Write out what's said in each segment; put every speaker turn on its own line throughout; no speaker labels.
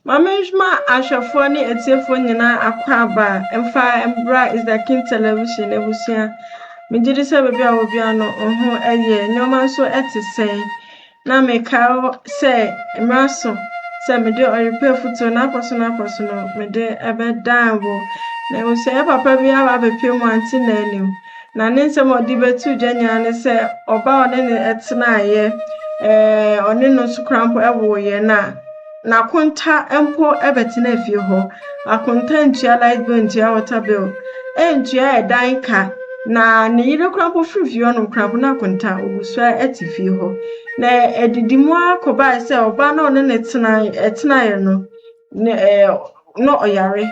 Ma menhma ahwɛfoɔ ne atiefoɔ nyinaa akwaaba mfa mbra Is the King Television abusua. Megye di sɛ baabi a wɔ biara no wo ho yɛ, nneɛma nso te sɛn. Na mekae wo sɛ mmara so sɛ mede ɔyepɛ afutuo n'akɔ so n'akɔ so no mede ɛbɛdan wo. Na abusua yɛ papa bi aba abɛpue mu ante n'anim. Na ne nsɛm a ɔde bɛto dwa nyinaa ne sɛ ɔbaa a ɔne no tenaeɛ, ɛɛ ɔne no nso koraa mpo woeɛ no a, n'akonta mpo bɛtenaa fie hɔ. Akonta ntua light bill, ntua water bill, ntua ɛdan ka. Na ne yere koraa mpo firi fie hɔnom koraa mpo na akonta ɔgu so ara te fie hɔ. Na ɛdidi mu ara kɔbae sɛ ɔbaa no a ɔne no tenaeɛ no, ne ɛɛ na ɔyare.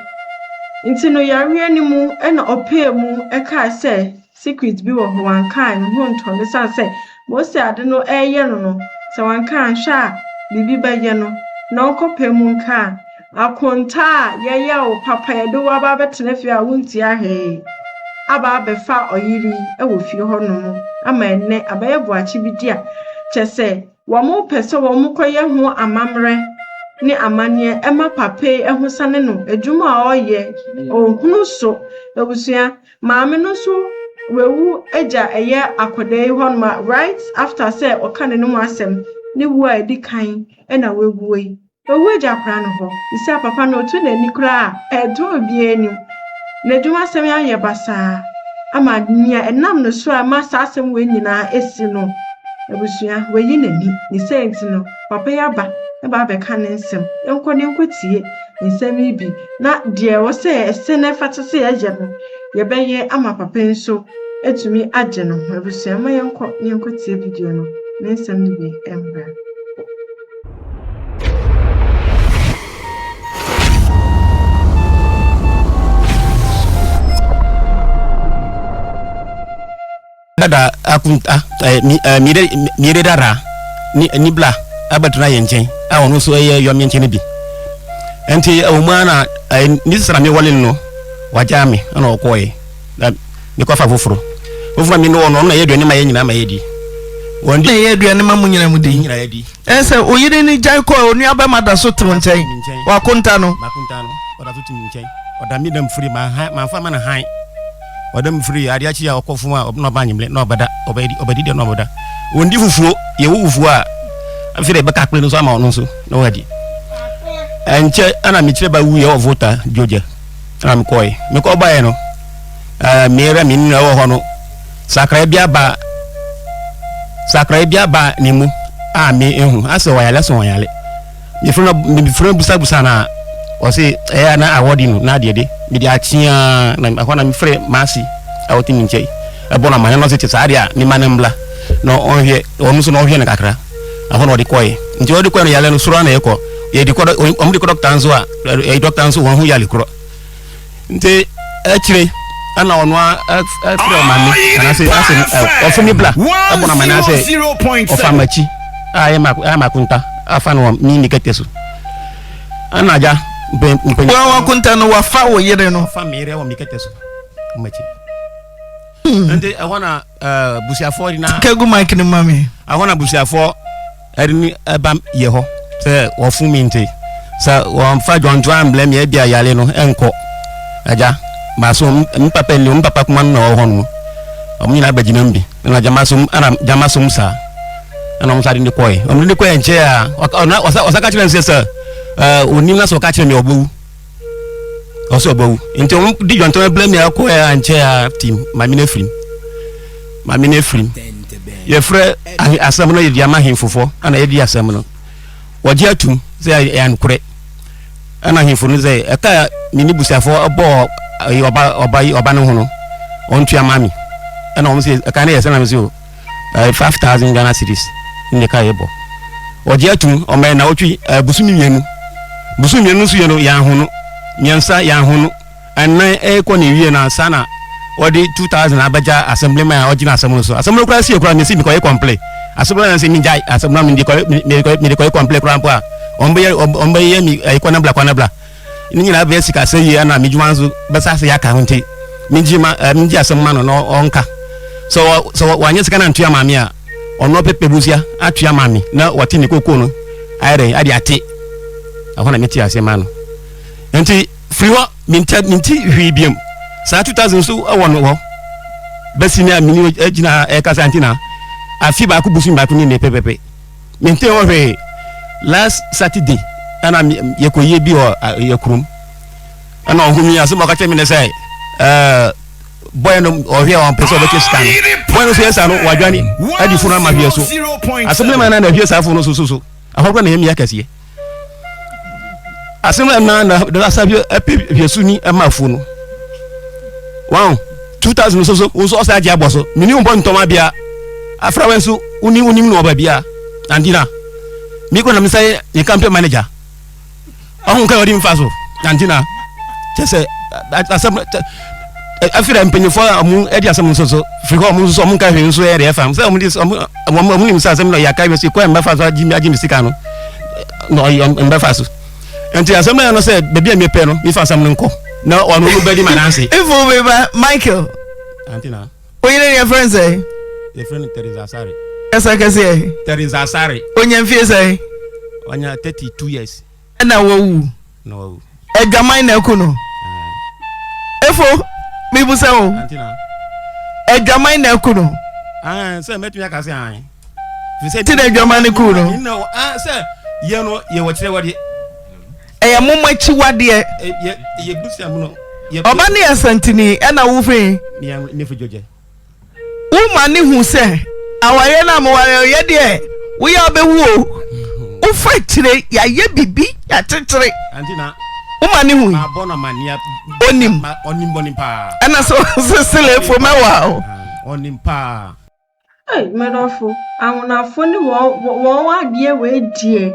Nti no yareɛ no mu na ɔpɛɛ mu kaa sɛ secret bi wɔ hɔ wanka a ne ho ntɔ no esiane sɛ Mose ade no reyɛ no no, sɛ wanka anhwɛ a biribi bɛyɛ no na ɔnkɔpɛ mu nka a, akonta a yɛyɛ wo papa yɛde wo aba abɛtena fie a wontua hwee aba abɛfa ɔyere yi wɔ fie hɔnom ama ɛnnɛ abɛyɛ boakye bi di a kyɛ sɛ Wɔpɛ sɛ wɔkɔyɛ ho amammerɛ ne amanneɛ ma papa yi ho sane no, adwuma a ɔreyɛ, ɔnhunu so. Abusua, maame no nso wawu agya ɛyɛ akwadaa yi hɔnom a right after sɛ ɔka n'anom asɛm, ne wuo a ɛdi kan na wawuo yi. Owu agya koraa no hɔ. Seesei a papa no otu n'ani koraa a, ɛntɔ obiara anim. N'adwumasɛm ayɛ basaa ama nea ɛnam no so a ɛma saa asɛm wei nyinaa asi no, abusua, wayi n'ani. Ne saa nti no, papa yi aba ba abɛka ne nsɛm. Yɛnkɔ na yɛnkɔtie nsɛm yi bi, na deɛ ɛwɔ sɛ ɛsɛ na ɛfata sɛ yɛyɛ no, yɛbɛyɛ ama papa yi nso atumi agye ne ho. Abusua, momma yɛnkɔ na yɛnkɔtie video no, ne nsɛm no bi mmra.
Dada akunta ɛɛ mi ɛɛ mire mire dada ni ni bla abɛtena yɛn nkyɛn a ɔno nso ɛyɛ yɔm yɛn nkyɛn bi nti ɛwɔ mu ara na ɛɛ ne sisira mi wɔle no wagyaa mi ɛna ɔkɔɔɛ. Na mekɔfa foforo. Foforo a me ne wɔn no, ɔno na ɛyɛ aduane ma yɛn nyinaa ma yɛdi. Wɔn di.
Na ɛyɛ aduane ma mo nyinaa mo di.
Nyinaa yɛdi.
Ɛn sɛ oyere no gyae kɔɔ onua bɛma da so te wo nkyɛn. Wakonta no.
Makonta no, ɔda so te me nkyɛn. Ɔda me dam firi, manfa ma no hann. Ɔda me firi, adeɛ akyi a ɔkɔ fam a, na ɔba anwummerɛ, na ɔbɛda, ɔbɛdi, ɔbɛdi deɛ na ɔbɛda. Wɔndi fufuo, yɛwɔ fufuo a, afei deɛ ɛbɛka akpere no nso ama ɔno nso, na wadi. Ɛnkyɛ, ɛna mekyerɛ ba wuiɛ wɔ Volta, Georgia. Ɛna mekɔe. Mekɔ baeɛ no, ɛɛ me me nua wɔ hɔ no, sakrae bi aba sakrae bi aba ne mu a me ehu asɛ ɔyale asɛ ɔyale. Mefrɛ no mefrɛ no busabusa na ɔse ɛyɛ na awɔde no na adeɛ de mede akyea na ɛhɔ na mefrɛ maasi a ɔte me nkyɛn ɛbɔ no amane na ɔse te saa deɛ a mema no mbla na ɔnhwɛ ɔno nso na ɔhwɛ no kakra. Ɛhɔ na ɔde kɔe. Nti ɔde kɔe no yale no soro ara na ɛkɔ. Yɛde kɔ wɔn de kɔ dɔkta nso a ɛyɛ dɔkta nso wɔn ho yale korɔ. Nti akyire ɛna ɔno afrɛ ɔmaame anaasɛ asɛ ɔfo mi bla ɛbɔ no amane asɛ ɔfa makyi a ɛyɛ mako ɛyɛ makonta afa no wɔ mi ni kɛtɛ so. Ɛna agya mpɛ mpɛ.
Wɔn wakonta no wafa wɔ yere no.
Ɔfa mi yere wɔ mi kɛtɛ so makyi. Nti ɛhɔ na. Busuafoɔ de na.
Kegu mic no ma me.
Ahɔ na busuafoɔ ɛde ni ɛba yɛ hɔ sɛ wɔfun mi nti sɛ wɔnfa dwɔndwɔn amblɛ mi ɛbi ayale no ɛnkɔ agya maso m papa ni m papa kuma no na ɔwɔ hɔ no wɔn nyinaa bɛgyina mu bi ɛna gyama som ɛna gyama som saa ɛna wɔn nso ade ne kɔɛ wɔn de ne kɔɛ nkyɛn a ɔna ɔsa ɔsa ka kyerɛ no sɛ sɛ ɛɛ onim na sɛ ɔka kyerɛ mi ɔbɛwu. Ɔsɛ ɔbɛwu nti ɔmo di dwantɔn abira mi akɔ ɛ ankyɛ a ti maame no afirim maame no afirim yɛfrɛ asɛm no yɛde ama ahemfofoɔ ɛna yɛdi asɛm no wɔgye atum sɛ ɛyɛ anokorɛ ɛna ahemfo no sɛ ɛka me ne busuafoɔ ɛbɔɔ ɔba ɔba ɔba no ho no ɔntua ma me ɛna wɔn sɛ ɛka no yɛ sɛ na me sɛ o ɛyɛ 5000 Ghana cedis ne ka yɛbɔ ɔgye atum ɔmɛ na ɔtwi ɛɛ bosomi mmienu bosomi mmienu nso yɛ no yɛn ahono mmiɛnsa yɛn ahono ɛnan ɛkɔ ne wie na ansa na ɔde 2000 abɛgya assemblyman a ɔgyina asɛm no so asɛm no koraa sie koraa mesi mekɔyɛ kɔmple asɛm no sɛ megyae asɛm no mede kɔyɛ kɔmple koraa mpo a ɔmbɛyɛ ɔmbɛyɛ mi ɛyɛ kɔnabla kɔnabla Ne nyinaa bɛyɛ sikasɛm yie na me dwuma nso bɛsa ase aka ho nti megye ma eh, megye asɛm ma no na ɔnka sɛ wɔ sɛ wanyɛ sika na ntua maame a ɔno ɔpɛpɛ busia atua maame na wɔte ne koko no ayɛ dɛn ade ate. Ɛhɔ na mete aseɛ ma no. Nti firi hɔ mente mente hwee biam. Saa 2000 nso ɛwɔ no hɔ. Bɛsi ne a mene gyina ha ɛkasa nti na afe baako bosom baako ne ne pɛpɛpɛ. Mente hɔ hwee. Last Saturday ɛna yɛkɔyie bi wɔ yɛ kurom. Ɛna ɔhu mi asɛm ɔka kyerɛ mi ne sɛ ɛɛ bɔyɛ no ɔhwɛ a ɔmpɛ sɛ ɔbɛkyɛ sika no. Bɔyɛ no so yɛ saa no wadwane adi funu ama hwiɛ so. Asɛm no ma na na hwiɛ saa funu no so so so. Ɛhɔ koraa na ɛyɛ mmea kɛseɛ. Asɛm na na na na asa bi ɛpɛ hwɛso ni ɛma afuo no. Wow, 2000 nso so nso ɔsɛ agye abɔ so. Mene wo bɔ ntɔma bia. Afra wɛ nso woni wonim no ɔba bia. Andina. Mi kɔ na me sɛ ne campaign manager. Ɔho nka ɔde mfa so. Andina. Kyɛ sɛ asɛm afei dɛ mpanyinfoɔ a ɔmo ɛdi asɛm nso so firi hɔ ɔmo nso so ɔmo nka hwee nso yɛ deɛ ɛfa sɛ ɔmo de ɔmo ɔmo ɔmo nim sɛ asɛm no yɛ aka yɛ kwan mbɛfa so agye agye mi sika no na ɔyɛ mbɛfa so nti asɛm no yɛ no sɛ baabi a mepɛ no mefa asɛm no nkɔ na ɔno no bɛdi ma nanse.
Ifo mi ba Michael.
Antina.
Oyere yɛ fɛn sɛ.
Yɛ fɛn no Teresa Asare.
Kasa kɛseɛ.
Teresa Asare.
Onya mfie sɛ.
Onya 32 years.
Ɛna wawu.
Na wawu.
Adwaman na aku no. Efo, mibusa o. Adwaman na aku no.
Sɛ mɛtumi aka sɛ an.
Ti na adwaman no ku no.
Sɛ yɛ no yɛ wɔ kyerɛ wɔdeɛ.
Ɛyɛ mo mo akyiwadeɛ.
Yɛ busia mu no.
Ɔba ne yɛ santini ɛna wofiri.
Mefi Georgia.
Wo ma ne hu sɛ awareɛ no a meware no yɛ deɛ woyɛ wobɛwu o wofa akyire yɛayɛ biribi yɛakyekyere wo ma ne hu onim ɛna sɛ seselefoɔ mɛwa o
ɔnim paa
Ei, medɔfo, ahonafo ne wɔn wɔn adeɛ wei deɛ.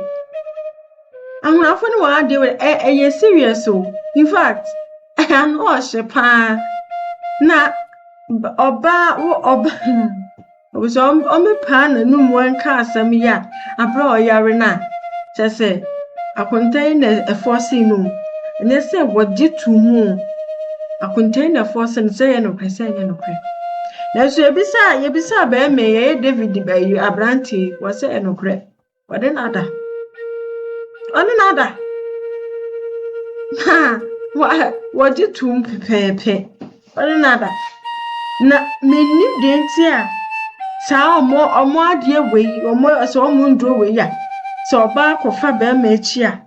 Ahonafo ne wɔn adeɛ wei ɛ ɛyɛ serious o. In fact, ano ɔhye paa. Na ɔbaa wo ɔba abusua ɔmmɛpaa n'anum nka asɛm yi a aberɛ a ɔyare no a, kyerɛ sɛ akonta yi na ɛfɔɔsee no o. Ɛnyɛ sɛ wɔgye to mu o. Akonta yi na ɛfɔɔsee no sɛ ɛyɛ nokorɛ sɛ ɛnyɛ nokorɛ. Nanso yɛbisaa yɛbisaa barima yi, ɛyɛ David ayi aberanteɛ yi, wɔsɛ ɛyɛ nokorɛ. Ɔne no ada. Ɔne no ada. Na wɔgye tom pɛpɛɛpɛ. Ɔne no ada. Na mennim deɛ nti a saa ɔmo ɔmo adeɛ wei, ɔmo sɛ ɔmo nduro wei a, sɛ ɔbaa kɔfa barima akyi a,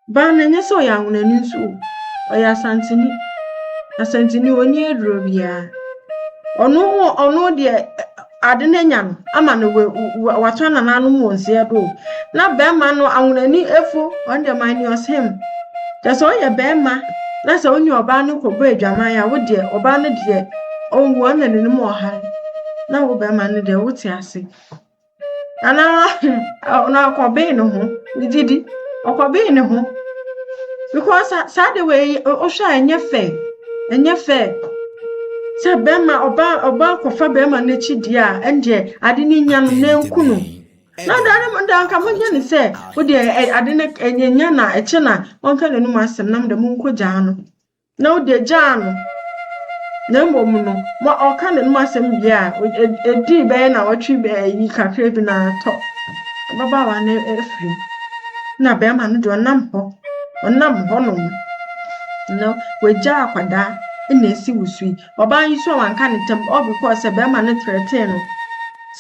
Baa no ɛnyɛ sɛ ɔyɛ Ahonani nso o, ɔyɛ Asanteni. Asanteni ɔnni aduro biara. Ɔno ɔno deɛ ade no anya no ama no watɔ nananom wɔ nseɛ do o. Na bɛrima no Ahonani efo ɔno deɛ minus him. Kyɛ sɛ ɔyɛ bɛrima na sɛ wo ne ɔbaa no kɔbɔ adwaman a wo deɛ ɔbaa no deɛ ɔnwu ɔno na n'anim ɔhan na wo bɛrima no deɛ wote ase. Anaa na ɔkɔbee ne ho, megye di, ɔkɔbee ne ho. Because saa de wei wohwɛ a ɛnyɛ fɛ, ɛnyɛ fɛ. Sɛ bɛrima ɔbaa ɔbaa kɔfa bɛrima n'akyi deɛ a, ɛndeɛ ade no nya no na nku no. Na da no da nka monyɛ ne sɛ wodeɛ ade no ɛnyɛ na ɛkyɛ na ɔnka n'anum asɛm na mo deɛ monkɔgyaa no. Na wode gyaa no, na mmom no, ma ɔka n'anom asɛm wie a, edii bɛyɛ nnawɔtwe yi kakra bi na atɔ ababaawa no afiri mu. Na barima no deɛ ɔnam hɔ, ɔnam hɔnom na wagya akwadaa na esi wo so yi. Ɔbaa yi nso a wanka ne ntam all because sɛ barima no threaten no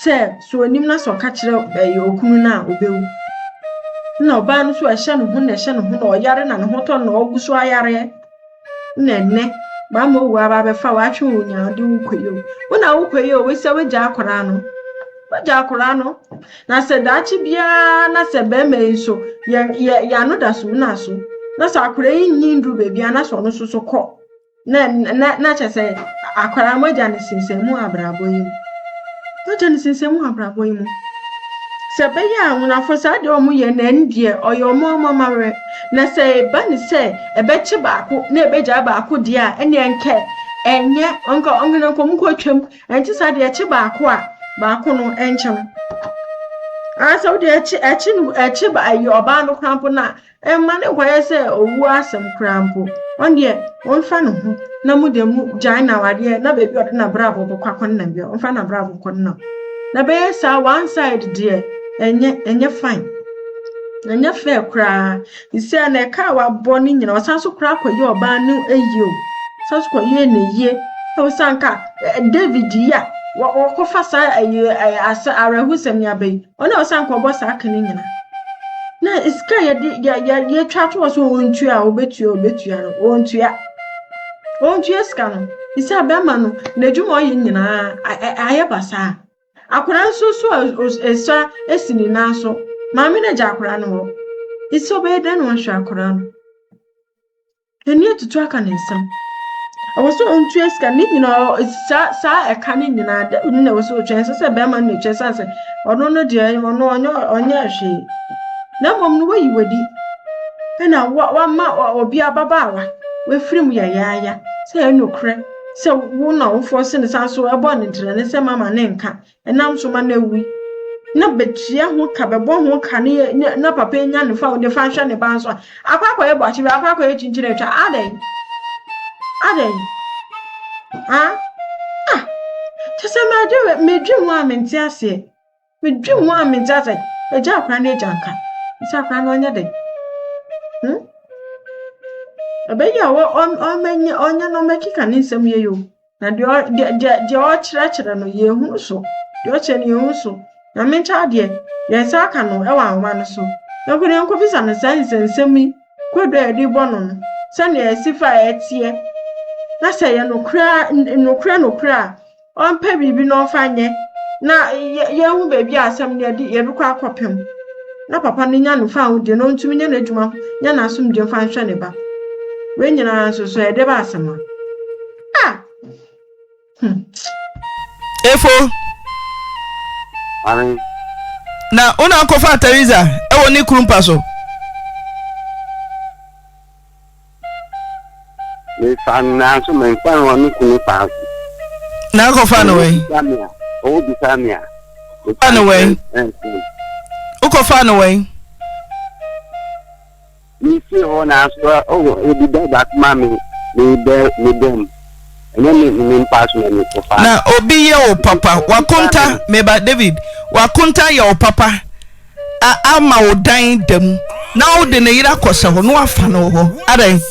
sɛ sɛ onim na sɛ ɔka kyerɛ ɛyɛ okunu no a obewu. Na ɔbaa no nso ɛhyɛ ne ho na ɛhyɛ ne ho na ɔyare na ne ho tɔ no na ɔgu so ayareɛ. Na ɛnnɛ bɛama owu aba abɛfa wo atwe wo nya ɔde wo kɔ yi o. Wo na wokɔ yi o, wosɛ wagya akwaraa no. Wagya akwaraa no. Na sɛ daakye biara na sɛ bɛrima yi nso yɛ yɛ yɛ ano da so na so na sɛ akwaraa yi nyi nduru baabi a na sɛ ɔno nso so kɔ. Na na na kyerɛ sɛ akwadaa mogya no sensɛn mu abrabɔ yi mu. Mogya no sensɛn mu abrabɔ yi mu. Sɛ ɛbɛyɛ a nwonafo saa deɛ wɔn yɛ na ɛno deɛ ɔyɛ wɔn amammerɛ. Na sɛ ɛba ne sɛ ɛbɛkye baako na ɛbɛgyae baako deɛ a ɛneɛ nkɛ ɛnyɛ nka ɔnkena nka wɔn kɔ twam. Ɛnte saa deɛ ɛkye baako a baako no ɛnkyɛ no. Anaasɛ wo deɛ ɛkye ɛkye no ɛkye ba ɛyɛ ɔbaa no koraa mpo na Mma no nkɔyɛ sɛ owuo asɛm koraa mpo. Ɔno deɛ, ɔmfa ne ho na mo deɛ mo gyae no awadeɛ na baabi a ɔde n'abrabɔ bɛkɔ akɔnenam biara, ɔmfa n'abrabɔ nkɔnenam. Na ɛbɛyɛ saa one side deɛ, ɛnyɛ, ɛnyɛ fine. Ɛnyɛ fair koraa. Sisi a na ɛka a wabɔ no nyinaa ɔsan so koraa kɔyɛ ɔbaa no ayie o. Ɔsan so kɔyɛ no ayie. Ɛwɔ sɛ anka David yi a wɔkɔfa saa ayi asɛ awerɛhosɛm yi aba yi, ɔno a ɔsɛ anka ɔbɔ saa ka no nyinaa. Na sika a yɛde yɛ yɛ yɛtwa to hɔ sɛ ɔntua a ɔbɛtua ɔbɛtua no, ɔntua. Ɔntua sika no. Sisi a bɛrima no n'adwuma a ɔyɛ nyinaa ayɛ basaa. Akwadaa nso so a esua si ne nan so. Maame no agya akwadaa no hɔ. Esi ɔbɛyɛ dɛn na wahwɛ akwadaa no? N'ani atutu aka ne nsam. Ɛwɔ sɛ ɔntua sika ne nyinaa saa saa ɛka ne nyinaa dɛ ne na ɛwɔ sɛ ɔtua ɛnsɛ sɛ bɛrima no na ɛtua sane sɛ ɔno no deɛ ɔno ɔnyɛ ɔnyɛ hwee. Na mmom no wayi wadi ɛna wama obi ababaawa wafiri mu yayaaya sɛ ɛyɛ nokorɛ. Sɛ wo na wo fɔɔse no san so bɔ no ntrɛne sɛ mama ne nka ɛnam so ma no awui na bɛtua ho ka bɛbɔ ho ka ne yɛ na papa nya ne fa de fa nhwɛ ne ba nso a akɔ akɔyɛ bɔakye bi akɔ akɔyɛ kyinkyini atwa adɛn adɛn ah ah kyɛ sɛ madwe medwe ho a mente aseɛ Medwen ho a mente ase. Agya akora no agya nka. Sɛ akora no ɔnyɛ dɛn? Hmm? Ɛbɛyɛ a ɔmɛnyɛ ɔnyɛ no ɔmɛkeka ne nsɛm yie o. Na deɛ deɛ deɛ deɛ ɔkyerɛkyerɛ no yɛnhunu so. Deɛ ɔkyerɛ no yɛnhunu so. Nyame nkyɛ adeɛ yɛn nsa aka no ɛwɔ ahoma no so. Yɛnkɔ na yɛnkɔbisa no saa nsɛnsɛm yi kwadwo a yɛde bɔ no no sɛnea ɛsi fa a ɛteɛ na sɛ ɛyɛ nokorɛ nokorɛ nokorɛ a ɔmpɛ biribi na ɔmfa nyɛ na yɛnhu baabi a asɛm no yɛde yɛbɛkɔ akɔpem na papa no nya no fa ahodie na ɔntumi nyɛ n'adwuma nyɛ n'asomdwe mfa nhwɛ ne ba wei nyinaa nso so ɛde ba asɛm a ah hmm.
Efo.
Maame.
Na wo na akɔfa Teresa ɛwɔ ne kuru mpa so.
Mefa no nanso memfa no ɔne kunu paa so.
Na akɔfa no wɛn?
Ɔwɔ bisa me a.
Fa no wɛn? Wokɔfa no wɛn?
Mefiri hɔ nanso ɔwɔ ebi da baako ma me me bɛ me dɛm. Ɛnyɛ me me mpa so na mekɔfa.
Na obi yɛ wo papa wakonta meba David wakonta yɛ wo papa. a ama wo dan da mu na wode ne yere akɔhyɛ hɔ na wafa no wɔ hɔ adɛn?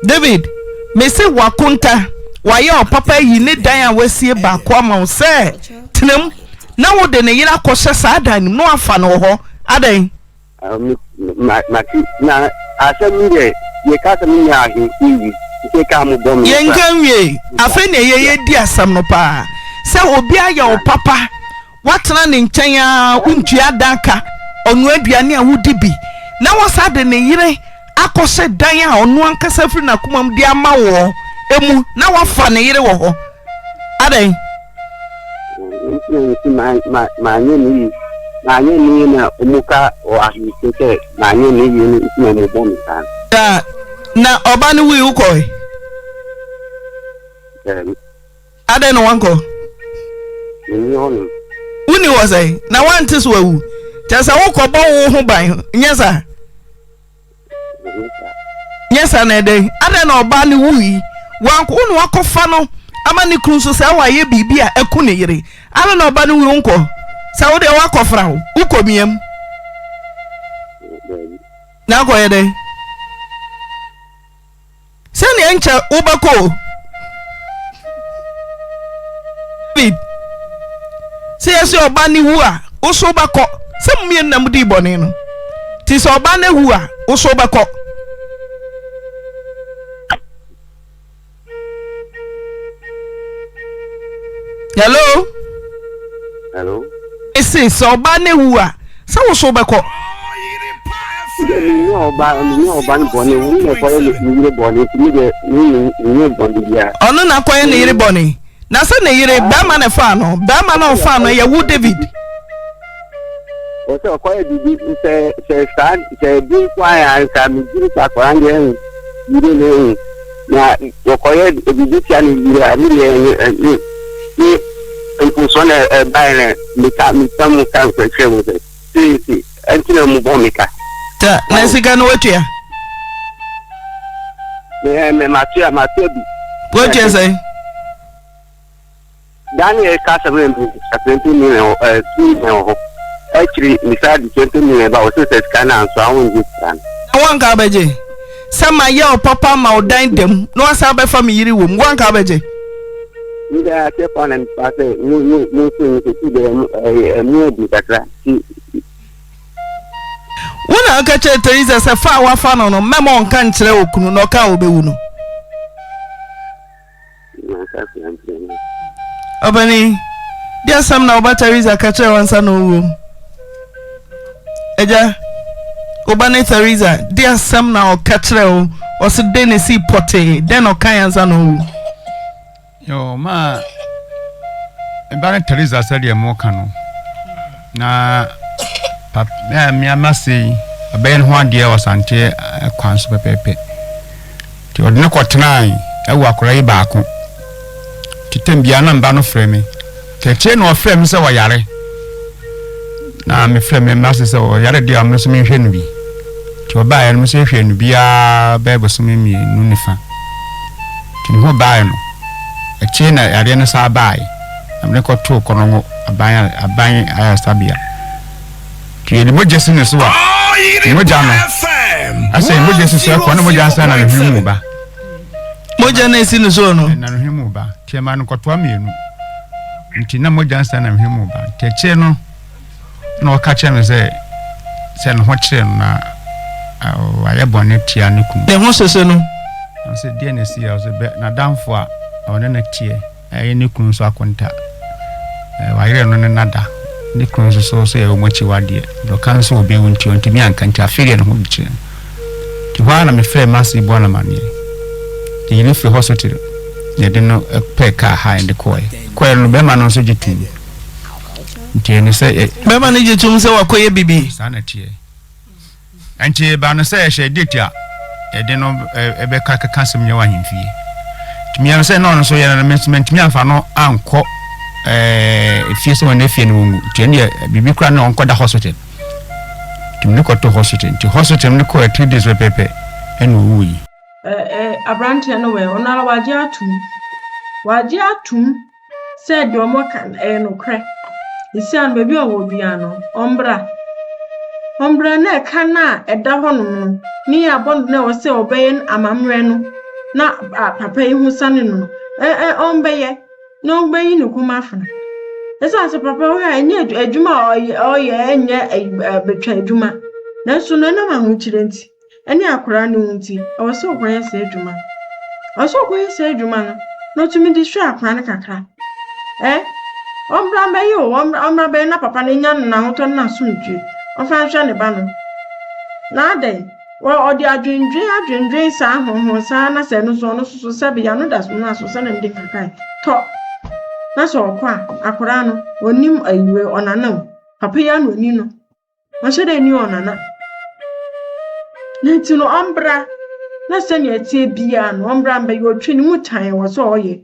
David, mese wakonta wayɛ ɔpapa ayi ne dan a wasie baako ama wo sɛ tenam na wode ne yere akɔhyɛ saa dan no mu na wafa no wɔ hɔ adɛn?
Mate, na asɛm yi deɛ, yɛka asɛm no nyɛ ahe nwie, nti ka mo bɔ me.
Yɛnka nwie, afei na ɛyɛ yɛdi asɛm no paa. Sɛ obi ayɛ wo papa, woatena ne nkyɛn ara, wontua dan ka, ɔnoa aduane a wodi bi, na wasa de ne yere akɔhyɛ dan a ɔno ankasa firi n'akoma mu de ama woɔ mu, na wafa ne yere wɔ hɔ. Adɛn?
Nti na mesi manyɛ ne yie manyɛ ne yie na ɔmo ka wɔ ahemfie sɛ manyɛ ne yie no nti na ɔmo bɔ me saa.
Na na ɔba no wui wokɔe?
Daabi.
Adɛn na wankɔ?
Menni hɔ nom.
Wonni hɔ sɛn? Na wante so awu? Kyerɛ sɛ wokɔbɔ wo ho ban nyɛ saa? Nyɛ saa na ɛdɛn? Adɛn na ɔbaa no wui? Wanko wo na wakɔfa no ama ne kunu nso sɛ wayɛ biribi a ɛku ne yere. Adɛn na ɔba no wui wonkɔ? Sɛ wo deɛ wakɔfra wo, wokɔ miam. Na akɔyɛ dɛn? Sɛnea nkyɛ wobɛkɔ o. David, sɛ yɛsɛ ɔba no wu a, wo so wobɛkɔ. Sɛ mo mmienu na modii bɔne no. Nti sɛ ɔba no awu a, wo so wobɛkɔ. Hello?
Hello?
Ese sɛ ɔba no awu a, sɛ wo so wobɛkɔ.
Menyɛ ɔba menyɛ ɔba no bɔne wo na ɛkɔyɛ ne yere bɔne nti me deɛ menyɛ bɔne biara.
Ɔno na akɔyɛ ne yere bɔne na sɛ ne yere bɛrima na ɛfaa no bɛrima na ɔfaa no ɛyɛ wo David.
Ɔsɛ ɔkɔyɛ biribi sɛ sɛ saa sɛ ebi nko ayɛ anka megyiri sɛ akwadaa no deɛ ɛhu yere na ɛhu na wɔkɔyɛ biribi tia ne yere a ne deɛ ne ne mfomsoɔ na ɛbaeɛ na meka meka mu ka nkyerɛ mu sɛ seesei ɛnti na mobɔ me ka.
Ta na sika no watua.
Mɛ mɛ matua matua bi.
Watua sɛn?
Da ne yɛka asɛm no meka 20 million wɔ ɛɛ 2 million wɔ hɔ. Akyiri mesaa de 20 million ba wɔsɛ sɛ sika no anso a wongye sika no.
Na woanka abɛgye? Sɛ mayɛ wo papa ma wo dan da mu na woasan abɛfa me yere wɔ mu, woanka abɛgye?
Me deɛ aseɛ paa na mepa sɛ mo mo mo nso mo sɛ ti deɛ ɛmu ɛyɛ ɛmu adi kakra ti.
Wo na woka kyerɛ Teresa sɛ fa a woafa no no mɛma ɔnka nkyerɛ okunu na ɔka a ɔbɛwu no. Ɔbani, di asɛm na woba Teresa ka kyerɛ wansa na owuo. Agya, woba ne Teresa di asɛm na ɔka kyerɛ wo ɔse dɛn na esi pɔtee dɛn na ɔka ansa na owu.
Yo, ma mba ne Teresa sɛdeɛ moka no na mmea mase yi ɔbɛyɛ ne ho adeɛ wɔ Asante kwan so pɛpɛɛpɛ. Nti ɔde no kɔtenae ɛwɔ akwadaa yi baako. Nti tɛm biara na mba no frɛ me. Nti akyire na ɔfrɛ me sɛ ɔyare. Na mefrɛ me mma se sɛ ɔyare deɛ a me nso menhwɛ no bi. Nti ɔbaeɛ no me nso hwɛɛ no biara bɛyɛ bosome mmienu ne fa. Nti ne ho baeɛ no, akyire na yareɛ no saa baeɛ. Na mede kɔtoo Kɔnɔngo aban aban ayaresabea. Nti yɛde mogya si ne so a, mogya no asɛ mogya si so ɛkɔ na mogya nsa na ne hwene mu ba.
Mogya na esi ne so no.
Na ne hwene mu ba. Nti ɛma no nkɔtoa mmienu. Nti na mogya nsa na ne hwene mu ba. Nti akyire no na ɔka kyerɛ me sɛ sɛ ne ho kyerɛ no na wayɛ bɔne tia ne kunu.
Ne ho hyehye no.
Ɔsɛ deɛ na esi a ɔsɛ bɛ n'adamfo a ɔne no teɛ. Ɛyɛ ne kunu nso akonta. Wayere no ne nada. Ne kunu nso so sɛ ɛwɔ mu akyiwadeɛ. Deɛ ɔka nso ɔbɛwu nti ɔntumi anka nti afei deɛ ne ho bɛkyerɛ no. Nti hɔ ara na mefrɛɛ m'ase bɔɔ no amaneɛ. Yɛyi no firi hospital na yɛde no pɛɛ kaa ha yɛde kɔɔɛ. Kɔɔɛ no bɛrima no nso gye tom. Nti ɛne sɛ.
Bɛrima no gye tom sɛ wakɔyɛ bibi.
Saa na ɛteɛ. Enti ɛbaa no sɛ ɛhyɛ date a yɛde no bɛka keka asɛm nyɛ wɔ ahemfie. Nti meyam sɛ na ɔno nso yɛ no mantumi amfa no ankɔ efie sɛ wɔn efie no wɔngu. Nti ɛno deɛ biribi koraa na ɔnkɔda hospital. Nti mene kɔto hospital. Nti hospital mene kɔɛ 3 days pɛpɛpɛ ɛna ɔwui.
Ɛ aberanteɛ no wɛ, ɔno ara wagye atom. Wagye atom sɛ deɛ wɔka no ɛyɛ nokorɛ. Seesei no baabi a ɔwɔ biara no, ɔmmra. Ɔmmra na ɛka no a ɛda hɔnom no, ne yɛabɔ no na ɛwɔ sɛ ɔbɛyɛ no amammerɛ no na papa yi ho sane no no, ɛ ɛ ɔmbɛyɛ na ɔmbɛyi ne kɔn mu afena. Ɛsiane sɛ papa wohwɛ a ɛnyɛ adwuma a ɔyɛ ɔyɛ ɛnyɛ bɛtwa adwuma nanso no ɛnam ahokyerɛ nti. ne akwadaa no ho nti, ɛwɔ sɛ ɔkɔyɛ saa adwuma no. Ɛwɔ sɛ ɔkɔyɛ saa adwuma no na ɔtumi de hwɛ akwadaa no kakra. Ɛ ɔmmra mbɛyɛ o, ɔmmra ɔmmra bɛyɛ na papa no nya no n'ahotɔ ne n'asomdwie. Ɔmfa nhwɛ ne ba no. Na adɛn? Wɔ ɔde adwendwen adwendwen saa honhon saa na sɛ ɛno nso ɔno nso so sɛbe yano da so no aso sɛdeɛ mede kakae tɔ. Na sɛ ɔkɔ a, akwadaa no ɔnim ayiwe ɔnana o. Papa yi ano ɔni no. Ɔnhyɛ dɛ nni ɔnana. Ne ntsi no ɔmbra na sɛnea ɛtseɛ biara no ɔmbra mbɛyɛ ɔtwe ne mu tan wɔ sɛ ɔyɛ.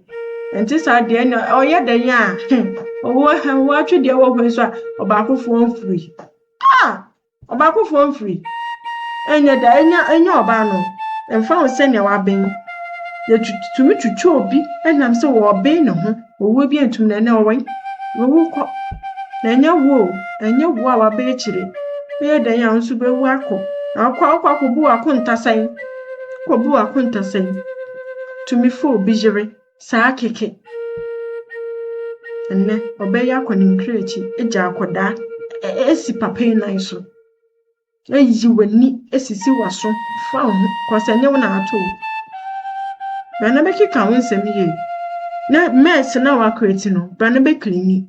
Ɛnte saa deɛ ɛnna ɔyɛ dɛn a ɔwɔ ɔwɔ atwedeɛ wɔ hɔ yi nso a ɔbaakofoɔ mfiri. Ah! Ɔbaakofoɔ mfiri. Ɛnyɛ da ɛnya ɛnyɛ ɔbaa no. Ɛmfa ho sɛnea waben. Yɛtumi twitwa obi ɛnam sɛ wɔben ne ho. Owuo bi antum no, ɛnnɛ ɔwɔ he? Wawu kɔ. Na ɛnyɛ wo o, ɛnyɛ wo a waba akyire. Woyɛ dɛn a wo nso wobɛwu akɔ. Na wokɔ a, wokɔ akɔbu w'akonta sɛn? Wokɔbu w'akonta sɛn? Tumi fa obi yere saa kɛkɛ. Ɛnnɛ, ɔbɛyɛ akɔ ne nkra akyi agya akɔdaa asi papa yi nan so. Ayi w'ani asisi w'aso fa wo ho cause ɛnyɛ wo na ato wo. Bra na bɛkeka wo nsɛm yie. Na mess no a woacreate no, bra na bɛcleani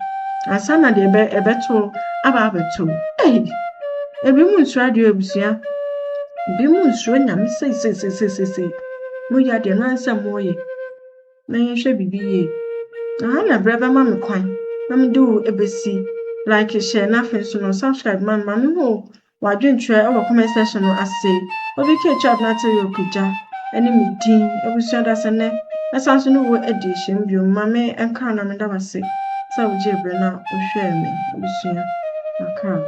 ansa na deɛ ɛbɛ ɛbɛto wo aba abɛto wo. Ei! Ebinom nsuro adeɛ o abusua. Ebinom nsuro Nyame seiseiseisei. Moyɛ adeɛ no ara sɛ moyɛ. Na yɛnhwɛ biribi yie. Na ha na berɛ bɛma me kwan na mede wo bɛsi. Like, share na afei nso no subscribe ma me ma me hu w'adwenkyerɛ wɔ comment section no ase. Obi ka atwa abena te yɛ okagya ɛne me din abusua da sɛ nɛ mɛsan so ne wo adi nhyiam bio ma me nkra na meda w'ase sɛ wogyee berɛ na wohwɛɛ me abusua makra.